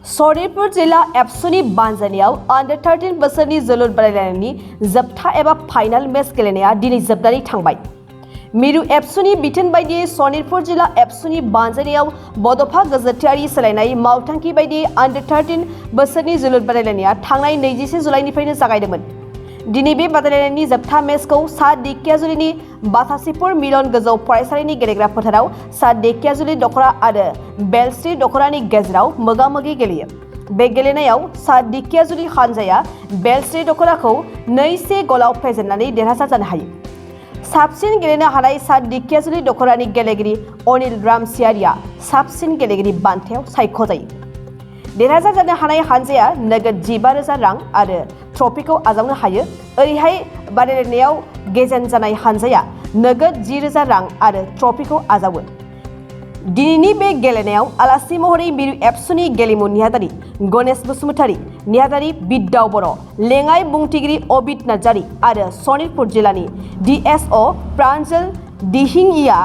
सनितपुर जिला एबसुनि बानजानियाव अंडर 13 बोसोरनि जोलुर बादायलायनायनि जोबथा एबा फाइनाल मैच गेलेनाया दिनै जोबनानै थांबाय। मिरु एबसुनि बिथोन बायदियै सनितपुर जिला एबसुनि बानजानियाव बड'फा गेजेरारि सोलायनाय मावथांखि बायदियै अंडर 13 बोसोरनि जोलुर बादायलायनाया थांनाय 21 जुलाइनिफ्रायनो जागायदोंमोन। दिनै बे बादायलायनायनि जोबथा मेचखौ सा ढेकियाजुलिनि बाथासिपुर मिलन गोजौ फरायसालिनि गेलेग्रा फोथाराव सा ढेकियाजुलि दख'रा आरो बेलस्रि दख'रानि गेजेराव मोगा-मोगि गेलेयो। बे गेलेनायाव सा ढेकियाजुलि हानजाया बेलस्रि दख'राखौ 2-1 गलाव फेजेननानै देरहासार जानो हायो। साबसिन गेलेनो हानाय सा ढेकियाजुलि दख'रानि गेलेगिरि अनिल रामसियारिया साबसिन गेलेगिरि बान्थायाव सायख'जायो। देरहासार जानो हानाय हानजाया नोगोद 15,000 रां आरो ट्रफिखौ आजावनो हायो। ओरैहाय बादायलायनायाव गेजेन जानाय हानजाया नोगोद 10,000 रां आरो ट्रफिखौ आजावो। दिनैनि बे गेलेनायाव आलासि महरै मिरु एबसुनि गेलेमु नेहाथारि गणेश बसुमतारी, नेहाथारि बिद्दाव बर', लेङाइ बुंथिगिरि अबित नार्जारी आरो सनितपुर जिल्लानि DSO Pranjal Dihingia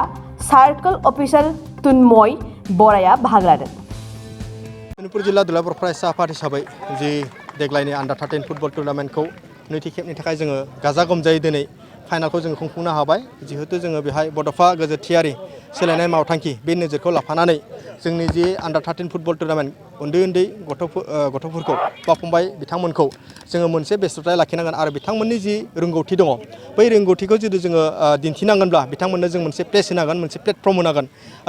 circle officer Tunmoy बराया बाहागो लादों। सनितपुर जिल्ला दुलाराय बर' फरायसा आफाद हिसाबै जि देग्लायनि अंडर 13 फुटबल टुर्नामेन्टखौ नैथि खेबनि थाखाय जोङो गाजा गोमजायै दिनै फाइनालखौ जोङो खुंफुंनो हाबाय। जिहेतु जोङो बेहाय बड'फा गेजेरारि सोलायनाय मावथांखि बे नोजोरखौ लाफानानै जोंनि जि अंडर 13 फुटबल टुर्नामेन्ट उन्दै गथ'फोरखौ बा फंबाय बिथांमोनखौ जोङो मोनसे बेस्थ'थाय लाखिनांगोन आरो बिथांमोननि जि रोंगौथि दङ बै रोंगौथिखौ जुदि जोङो दिन्थिनांगोनब्ला बिथांमोननो जों मोनसे प्लेस होनांगोन, मोनसे प्लेटफर्म होनांगोन।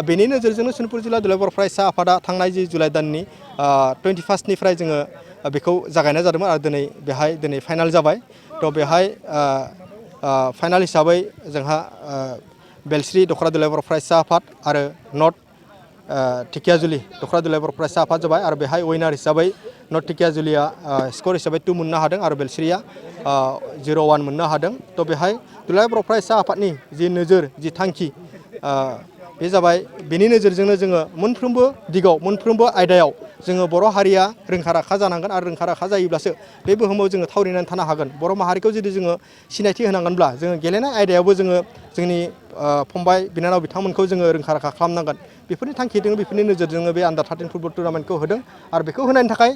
बेनि नोजोरजोंनो सनितपुर जिल्ला दुलाराय बर' फरायसा आफादा थांनाय जि जुलाइ दाननि 21निफ्राय जोङो बेखौ जागायनाय जादोंमोन आरो दिनै फाइनाल जाबाय। थ' बेहाय फाइनाल हिसाबै जोंहा बेलस्रि दख'रा दुलाराय बर' फरायसा आफाद आरो नर्थ ढेकियाजुलि दख'रा दुलाराय बर' फरायसा आफाद जाबाय आरो बेहाय उइनार हिसाबै नर्थ ढेकियाजुलिया स्कर हिसाबै 2 मोननो हादों आरो बेलस्रिया 0-1 मोननो हादों। थ' बेहाय दुलाराय बर' फरायसा आफादनि जि नोजोर, जि थांखि बे जाबाय, बेनि नोजोरजोंनो जोङो मोनफ्रोमबो दिगाव, मोनफ्रोमबो आयदायाव जोङो बर' हारिया रोंखा-राखा जानांगोन आरो रोंखा-राखा जायोब्लासो बे बुहुमाव जोङो थावरिनानै थानो हागोन। बर' माहारिखौ जुदि जोङो सिनायथि होनांगोनब्ला जोङो गेलेनाय आयदायावबो जोङो जोंनि फंबाय बिनानाव बिथांमोनखौ जोङो रोंखा-राखा खालामनांगोन। बेफोरनि थांखिजों, बेफोरनि नोजोरजोंनो बे अंडर 13 फुटबल टुर्नामेन्टखौ होदों आरो बेखौ होनायनि थाखाय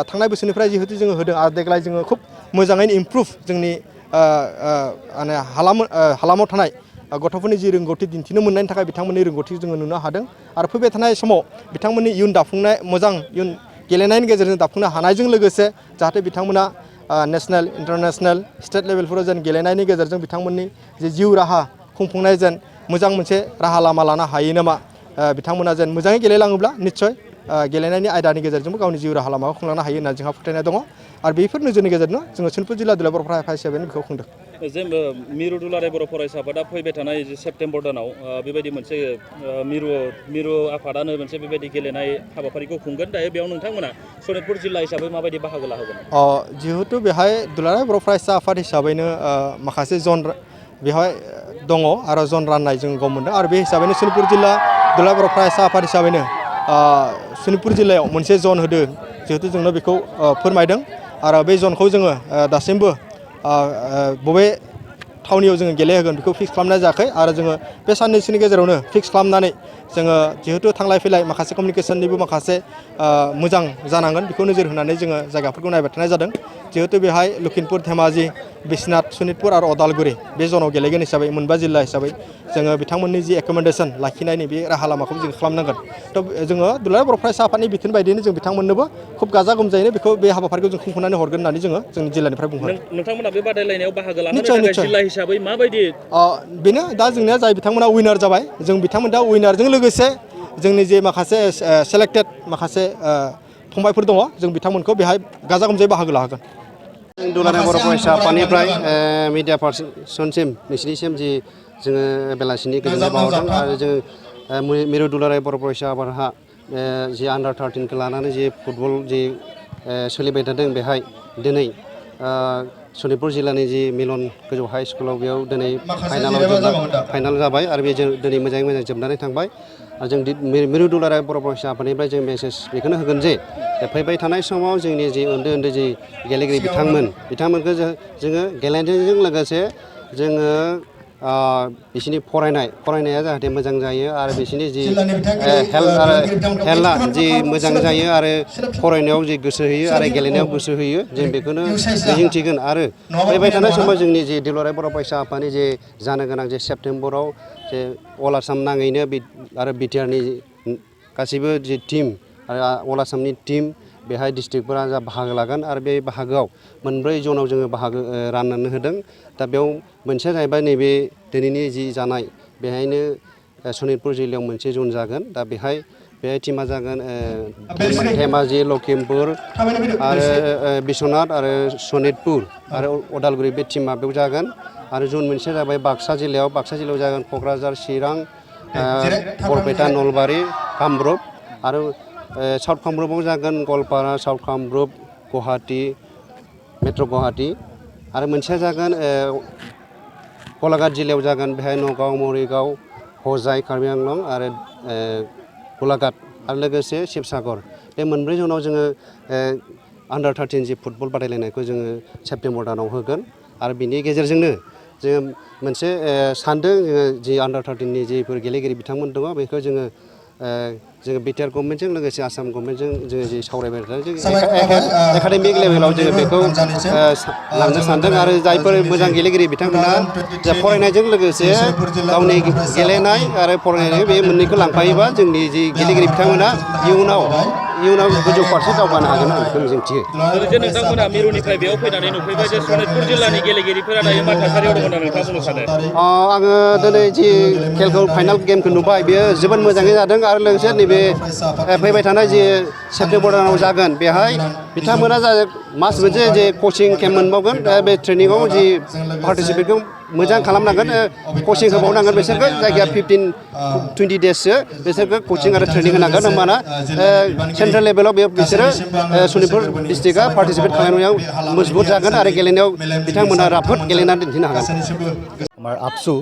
थांनाय बोसोरनिफ्राय जिहेतु जोङो होदों आरो देग्लाय जोङो खुब मोजाङैनो इमप्रुभ जोंनि हालामाव थानाय गथ'फोरनि जि रोंगौथि दिन्थिनो मोननायनि थाखाय बिथांमोननि रोंगौथि जोङो नुनो हादों आरो फैबाय थानाय समाव बिथांमोननि इयुन दाफुंनाय, मोजां इयुन गेलेनायनि गेजेरजों दाफुंनो हानायजों लोगोसे जाहाथे बिथांमोना नेशनेल, इन्टारनेशनेल, स्टेट लेभेलफोराव जेन गेलेनायनि गेजेरजों बिथांमोननि जे जिउ राहा खुंफुंनाय जेन मोजां मोनसे राहा लामा लानो हायो नामा, बिथांमोना जेन मोजाङै गेलेलाङोब्ला निस्सय गेलेनायनि आयदानि गेजेरजोंबो गावनि जिउ राहा लामाखौ खुंलांनो हायो होनना जोंहा फोथायनाय दङ आरो बेफोर नोजोरनि गेजेरजों जोङो सनितपुर जिल्ला दुलाराय बर' फरायसा हिसाबै बेखौ खुंदों। मिरु दुलाराय बर' फरायसा आफादा फैबाय थानाय सेप्तेम्बर दानाव बेबायदि मोनसे मिरु आफादानो मोनसे बेबायदि गेलेनाय हाबाफारिखौ खुंगोन। दायो बेयाव नोंथांमोना सनितपुर जिल्ला हिसाबै माबायदि बाहागो लाहोगोन? जिहेतु बेहाय दुलाराय बर' फरायसा आफाद हिसाबैनो माखासे जन बेवहाय दङ आरो जन राननाय जों गम मोनदों आरो बे हिसाबैनो सनितपुर जिल्ला दुलाराय बर' फरायसा आफाद हिसाबैनो सनितपुर जिल्लायाव मोनसे जन होदों। जिहेतु जोंनो बेखौ फोरमायदों आरो बे जनखौ जोङो दासिमबो बबे थावनियाव जोङो गेलेहोगोन बेखौ फिक्स खालामनाय जायाखै आरो जोङो बे साननैसोनि गेजेरावनो फिक्स खालामनानै जोङो जिहेतु थांलाय फैलाय माखासे कमिउनिकेसननिबो माखासे मोजां जानांगोन बेखौ नोजोर होनानै जोङो जायगाफोरखौ नायबाय थानाय जादों। जिहेतु बेहाय लखिमपुर, धेमाजि, बिश्वनाथ, सनितपुर आरो अदालगुरि बे जनाव गेलेगोन हिसाबै मोनबा जिल्ला हिसाबै जोङो बिथांमोननि जि एकोमोडेसन लाखिनायनि बे राहा लामाखौ जों खालामनांगोन। थ' जोङो दुलाराय बर' फरायसा आफादनि बिथोन बायदियैनो जों बिथांमोननोबो खुब गाजा गोमजायैनो बेखौ बे हाबाफारिखौ जों खुंफुंनानै हरगोन होननानै जोङो जोंनि जिल्लानिफ्राय बुंहरो। नोंथांमोना बे बादायलायनायाव बाहागो लानो थाखाय जिल्ला हिसाबै माबायदि? बेनो दा जोंनिया जाय बिथांमोना उइनार जाबाय, जों बिथांमोन दा उइनारजों लोगोसे जोंनि जे माखासे सेलेक्टेड माखासे फंबायफोर दङ जों बिथांमोनखौ बेहाय गाजा गोमजायै बाहागो लाहोगोन। दुलाराय बर' फरायसा आफादनिफ्राय मिडिया पार्सनसिम नोंसिनिसिम जि जोङो बेलासिनि गोजोननाय बावहरदों आरो जों मिरु दुलाराय बर' फरायसा आफादहा जि अंडर 13खौ लानानै जि फुटबल जि सोलिबाय थादों बेहाय दिनै सनितपुर जिल्लानि जि मिलन गोजौ हाइ स्कुलाव बेयाव दिनै फाइनाल जाबाय आरो बे दिनै मोजाङै मोजां जोबनानै थांबाय। जों मिरु दुलाराय बर' फरायसा आफादनिफ्राय जों मेसेज बेखौनो होगोन जे फैबाय थानाय समाव जोंनि जि उन्दै जि गेलेगिरि बिथांमोनखौ जोङो गेलेनायजों लोगोसे जोङो बिसोरनि फरायनाया जाहाथे मोजां जायो आरो बिसोरनि जि हेल्थआ जि मोजां जायो आरो फरायनायाव जि गोसो होयो आरो गेलेनायाव गोसो होयो जों बेखौनो मिजिंथिगोन आरो फैबाय थानाय समाव जोंनि जे दुलाराय बर' फरायसा आफादनि जे जानो गोनां जे सेप्तेम्बराव जे अल आसाम नाङैनो आरो बिटिआरनि गासैबो जि टिम आरो अल आसामनि टिम बेहाय डिस्ट्रिक्टफोरा जा बाहागो लागोन आरो बे बाहागोआव मोनब्रै जनाव जोङो बाहागो राननानै होदों दा बेयाव मोनसेया जाहैबाय नैबे दिनैनि जि जानाय बेहायनो सनितपुर जिल्लायाव मोनसे जन जागोन दा बेहाय टिमा जागोन धेमाजि लखिमपुर आरो बिश्वनाथ आरो सनितपुर आरो उदालगुरि बे टिमा बेयाव जागोन आरो जन मोनसेया जाबाय बाक्सा जिल्लायाव जागोन क'क्राझार चिरां बरपेटा नलबारि कामरुप आरो साउथ कामरुपआव जागोन गवालपारा साउथ कामरुप गुवाहाटि मेट्र' गुवाहाटि आरो मोनसेया जागोन गलाघाट जिल्लायाव जागोन बेहाय नगाव मरिगाव हजाइ कार्बि आंलं आरो गलाघाट आरो लोगोसे शिबसागर बे मोनब्रै जनाव जोङो आन्डार 13 जि फुटबल बादायलायनायखौ जोङो सेप्तेम्बर दानाव होगोन आरो बिनि गेजेरजोंनो जोङो मोनसे सानदों जोङो जि आन्डार 13 नि जिफोर गेलेगिरि बिथांमोन दङ बेखौ जोङो बिटिआर गभर्नमेन्टजों लोगोसे आसाम गभर्नमेन्टजों जोङो जि सावरायबाय थादों जों एकाडेमिक लेभेलाव जोङो बेखौ लांनो सानदों आरो जायफोर मोजां गेलेगिरि बिथांमोना फरायनायजों लोगोसे गावनि गेलेनाय आरो फरायनाय बे मोननैखौ लांफायोबा जोंनि जि गेलेगिरि बिथांमोना इयुनाव गोजौ फारसे दावगानो हागोन आं बेखौ मिजिंथियो। ओरैनो नोंथांमोना मिरुनिफ्राय बेयाव फैनानै नुफैबाय जे सनितपुर जिल्लानि गेलेगिरिफोरा दायो मा थासारियाव दङ होनना नोंथाङा बुंनो सानो? आङो दिनै जि खेलखौ फाइनाल गेमखौ नुबाय बेयो जोबोद मोजाङै जादों आरो लोगोसे नैबे फैबाय थानाय जि सेप्तेम्बर दानाव जागोन बेहाय बिथांमोना मास मोनसे जे कचिं केम्प मोनबावगोन बे ट्रेनिङाव जि पार्टिसिपेटखौ मोजां खालामनांगोन कचिं होबावनांगोन बिसोरखौ जायगाया 15-20 डेजसो बिसोरखौ कचिं आरो ट्रेनिं होनांगोन होमबाना सेन्ट्रेल लेभेलाव बिसोरो सनितपुर डिस्ट्रिक्टआ पार्टिसिपेट खालामनायाव मजबुत जागोन आरो गेलेनायाव बिथांमोना राफोद गेलेनानै दिन्थिनो हागोन। আমাৰ আপচু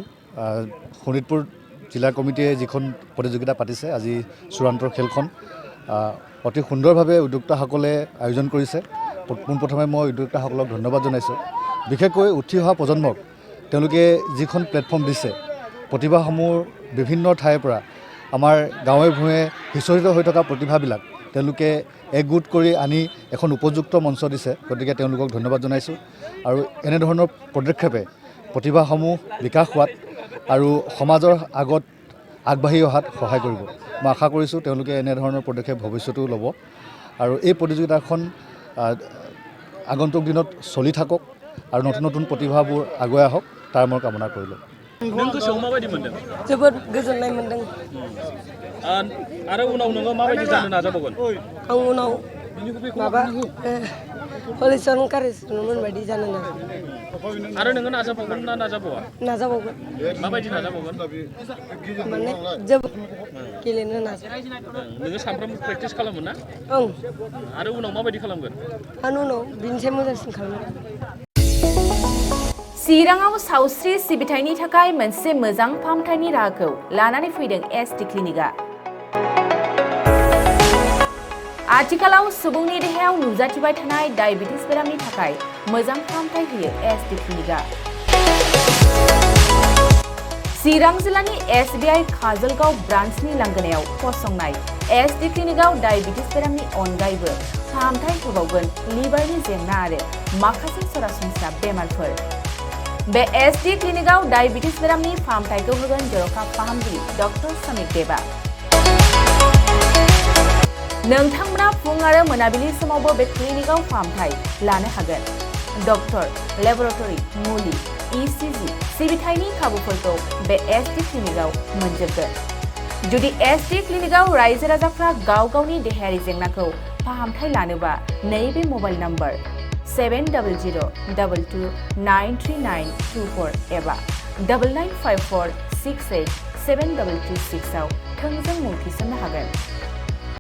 শোণিতপুৰ জিলা কমিটিয়ে যিখন প্ৰতিযোগিতা পাতিছে আজি চূড়ান্তৰ খেলখন অতি সুন্দৰভাৱে উদ্যোক্তাসকলে আয়োজন কৰিছে। পোনপ্ৰথমে মই উদ্যোক্তাসকলক ধন্যবাদ জনাইছোঁ। বিশেষকৈ উঠি অহা প্ৰজন্মক তেওঁলোকে যিখন প্লেটফৰ্ম দিছে প্ৰতিভাসমূহ বিভিন্ন ঠাইৰ পৰা আমাৰ গাঁৱে ভূঞে সিঁচৰিত হৈ থকা প্ৰতিভাবিলাক তেওঁলোকে একগোট কৰি আনি এখন উপযুক্ত মঞ্চ দিছে, গতিকে তেওঁলোকক ধন্যবাদ জনাইছোঁ। আৰু এনেধৰণৰ পদক্ষেপে প্ৰতিভাসমূহ বিকাশ হোৱাত আৰু সমাজৰ আগত আগবাঢ়ি অহাত সহায় কৰিব। মই আশা কৰিছোঁ তেওঁলোকে এনেধৰণৰ পদক্ষেপ ভৱিষ্যতেও ল'ব আৰু এই প্ৰতিযোগিতাখন আগন্তুক দিনত চলি থাকক আৰু নতুন নতুন প্ৰতিভাবোৰ আগুৱাই আহক তাৰ মই কামনা কৰিলোঁ। नों गोसोआव माबायदि मोनदों? जोबोद गोजोननाय मोनदों। आरो उनाव नोङो माबायदि जानो नाजाबावगोन? आं उनाव माबा हलिचरन कारिसरमोन बायदि जानो नाजागोन। आरो नोङो नाजाबावगोन ना नाजाबावा? नाजाबावगोन। माबायदि नाजाबावगोन? माने जोबोद गेलेनो नाजागोन। नोङो सानफ्रामबो प्रेक्टिस खालामो ना? ओं। आरो उनाव माबायदि खालामगोन? आं उनाव बिनिसाय मोजांसिन खालामगोन। चिराङाव सावस्रि सिबिथायनि थाखाय मोनसे मोजां फाहामथायनि राहाखौ लानानै फैदों एसटि क्लिनिकआ। आथिखालाव सुबुंनि देहायाव नुजाथिबाय थानाय डायबिटिस बेरामनि थाखाय मोजां फाहामथाय होयो एसटि क्लिनिकआ। चिरां जिल्लानि SBI काजलगाव ब्रान्चनि लांगोनायाव फसंनाय एसटि क्लिनिकआव डायबिटिस बेरामनि अनगायैबो फाहामथाय होबावगोन लिभारनि जेंना आरो माखासे सरासनस्रा बेमारफोर। बे एसटि क्लिनिकआव डायबिटिस बेरामनि फाहामथायखौ होगोन जर'खा फाहामगिरि डक्टर समिक देबा। नोंथांमोना फुं आरो मोनाबिलि समावबो बे क्लिनिकआव फाहामथाय लानो हागोन। डक्टर, लेबरेटरि, मुलि, ECG सिबिथायनि खाबुफोरखौ बे एसटि क्लिनिकआव मोनजोबगोन। जुदि एसटि क्लिनिकआव रायजो राजाफ्रा गाव गावनि देहायारि जेंनाखौ फाहामथाय लानोबा नैबे मबाइल नम्बर 7002293924 एबा 9954687236 आव थोंजों मुं थिसननो हागोन।